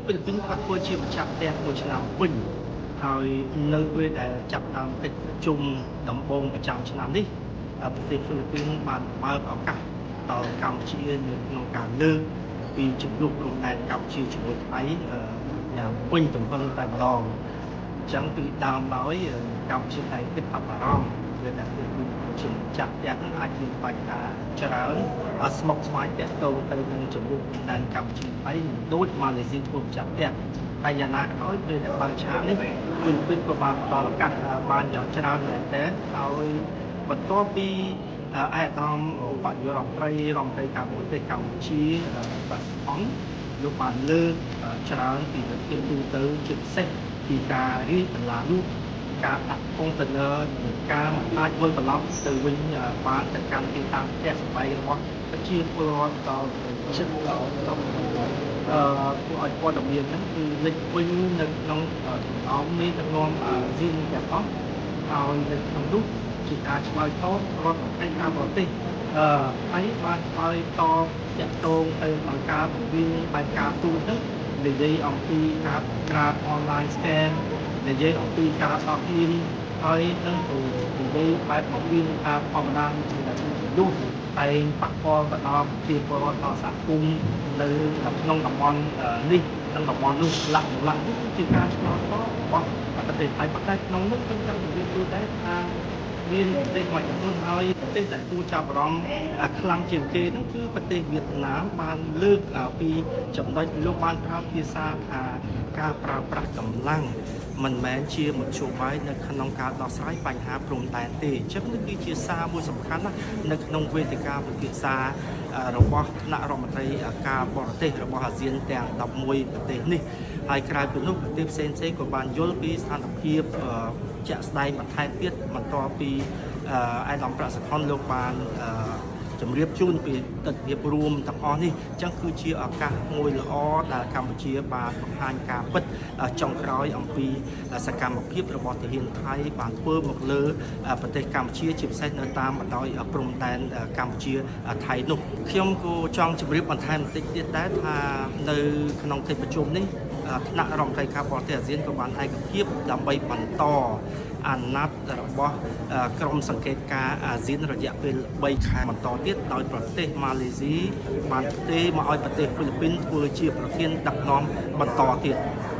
ហ្វីលីពីនគាត់ធ្វើជាម្ចាស់ផ្ទះមួយឆ្នាំវិញហើយនៅពេលដែលចាប់ដើមកិច្ចប្រជុំដំបូងប្រចាំឆ្នាំនេះប្រទេសហ្វីលីពីនបានបើកឱកាសដល់កម្ពុជានៅក្នុងការលើកពីជម្លោះព្រំដែនកម្ពុជាជាមួយថៃយ៉ាងពេញទំហឹងតែម្ដងអញ្ចឹងពីដើមឡើយកម្ពុជាថៃគិតថាបារម្ភវាតែហ្វីលីពីនជាម្ចាស់ផ្ទះហ្នឹងអាចមានបញ្ហាច្រើនស្មុគស្មាញទាក់ទងទៅនឹងជម្លោះព្រំដែនកម្ពុជាថៃដូចម៉ាឡេស៊ីធ្វើម្ចាស់ផ្ទះតែយ៉ាងណាក៏ដោយពេលដែលបើកឆាកនេះហ្វីលីពីនក៏បានផ្ដល់ឱកាសបានយ៉ាងច្រើនមែនទែនហើយបន្ទាប់ពីឯកឧត្តមឧបនាយករដ្ឋមន្ត្រីរដ្ឋមន្ត្រីការបរទេសកម្ពុជាបាទអង្គលោកបានលើកច្រើនពីទិដ្ឋភាពទូទៅជាពិសេសពីការរីកបន្លាលួសការដាក់កុងតឺន័រនិងការមិនអាចវិលត្រឡប់ទៅវិញបានទៅកាន់ទីតាំងផ្ទះសម្បែងរបស់ប្រជាពលរដ្ឋដល់ជិតដល់អឺធ្វើឲ្យព័ត៌មានហ្នឹងគឺលេចវិញនៅក្នុងចំណោមមេដឹកនាំអាស៊ានទាំងអស់ហើយនៅក្នុងនោះជាការឆ្លើយតបរដ្ឋមន្ត្រីការបរទេសអឺហើយបានឆ្លើយតបទាក់ទងទៅអង្គការពង្រៀនបែបការទូតហ្នឹងនិយាយអំពីការក្រាប online scam និយាយអំពីការដោះហ៊ានហើយនឹងនិយាយបែបបង្រៀនថាធម្មតាជាតែចំនួនតែងប៉ះពាល់ទៅដល់ប្រជាពលរដ្ឋដល់សហគមន៍នៅក្នុងតំបន់នេះនិងតំបន់នោះលាក់លាក់នេះគឺជាការឆ្លើយតបរបស់ប្រទេសថៃប៉ុន្តែក្នុងនោះខ្ញុំចង់ជម្រាបជូនដែរថាមានប្រទេសមួយចំនួនហើយប្រទេសដែលគួរចាប់អារម្មណ៍ខ្លាំងជាងគេហ្នឹងគឺប្រទេសវៀតណាមបានលើកពីចំណុចលោកបានប្រើភាសាថាការប្រើប្រាស់កម្លាំងមិនមែនជាមធ្យោបាយនៅក្នុងការដោះស្រាយបញ្ហាព្រំដែនទេអញ្ចឹងនេះគឺជាសារមួយសំខាន់ណាស់នៅក្នុងវេទិកាពិភាក្សារបស់ថ្នាក់រដ្ឋមន្ត្រីការបរទេសរបស់អាស៊ានទាំង11ប្រទេសនេះហើយក្រៅពីនោះប្រទេសផ្សេងៗក៏បានយល់ពីស្ថានភាពជាក់ស្ដែងបន្ថែមទៀតបន្ទាប់ពីឯកឧត្តមប្រាក់សុខុនលោកបានជម្រាបជូនពីទស្សនវិជ្ជារួមទាំងអស់នេះអញ្ចឹងគឺជាឱកាសមួយល្អដែលកម្ពុជាបានបង្ហាញការពិតចុងក្រោយអំពីសកម្មភាពរបស់ទាហានថៃបានធ្វើមកលើប្រទេសកម្ពុជាជាពិសេសនៅតាមបណ្ដោយព្រំដែនកម្ពុជាថៃនោះខ្ញុំក៏ចង់ជម្រាបបន្ថែមបន្តិចទៀតដែរថានៅក្នុងកិច្ចប្រជុំនេះថ្នាក់រដ្ឋមន្ត្រីការបរទេសអាស៊ានក៏បានឯកភាពដើម្បីបន្តអាណត្តិរបស់ក្រុមសង្កេតការអាស៊ានរយៈពេល3ខែបន្តទៀតដោយប្រទេសម៉ាឡេស៊ីបានផ្ទេរមកឲ្យប្រទេសហ្វីលីពីនធ្វើជាប្រធានដឹកនាំបន្តទៀត។